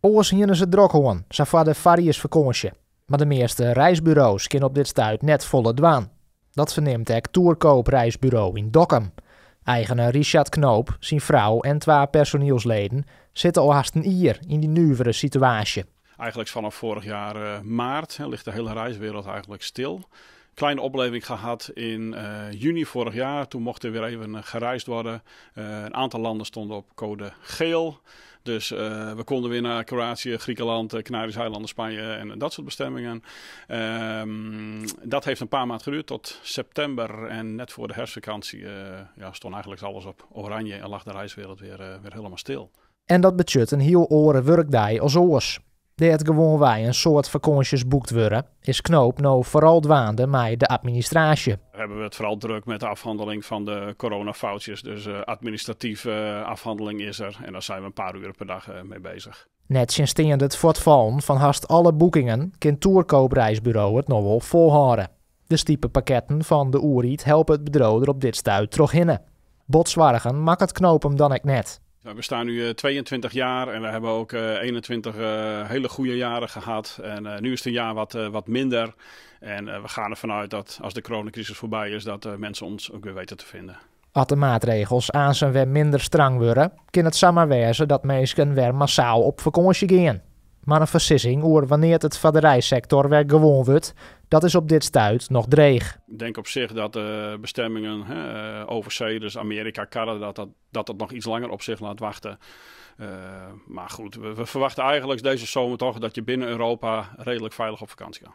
Oars hiene se drok hân, sa foar de foarjiersfakânsje. Mar de measte reisburo's kinne op dit stuit net folle dwaan. Dat fernimt ek Toerkoop Reisburo yn Dokkum. Eigener Richard Knoop, syn frou en twa personielsleden sitte al hast in jier yn dy nuvere situaasje. Eigenlijk vanaf vorig jaar maart, hè, ligt de hele reiswereld eigenlijk stil. Kleine opleving gehad in juni vorig jaar. Toen mocht er weer even gereisd worden. Een aantal landen stonden op code geel. Dus we konden weer naar Kroatië, Griekenland, Canarische eilanden, Spanje en dat soort bestemmingen. Dat heeft een paar maanden geduurd tot september. En net voor de herfstvakantie, ja, stond eigenlijk alles op oranje en lag de reiswereld weer helemaal stil. En dat betsjut in hiel oare wurkdei as oars. Dêr't gewoanwei in soad fakânsjes boekt wurde, is Knoop no foaral dwaande mei de administraasje. Hebben we het vooral druk met de afhandeling van de coronafoutjes. Dus administratieve afhandeling is er en daar zijn we een paar uur per dag mee bezig. Nettsjinsteande it fuortfallen fan hast alle boekingen kin Toerkoop Reisburo it noch wol folhâlde. De stipepakketten fan de oerheid helpe it bedriuw der op dit stuit trochhinne. Bot soargen makket Knoop him dan ek net. We bestaan nu 22 jaar en we hebben ook 21 hele goede jaren gehad. En nu is het een jaar wat minder. En we gaan ervan uit dat als de coronacrisis voorbij is, dat mensen ons ook weer weten te vinden. As de maatregels aansen wer minder strang wurde, kin it samar wêze dat minsken wer massaal op fakânsje gean. Mar in foarsizzing oer wannear't it foar de reissektor wer gewoan wurdt, dat is op dit stuit noch dreech. Ik denk op zich dat de bestemmingen, hè, overzee, dus Amerika, Canada, dat dat nog iets langer op zich laat wachten. Maar goed, we verwachten eigenlijk deze zomer toch dat je binnen Europa redelijk veilig op vakantie kan.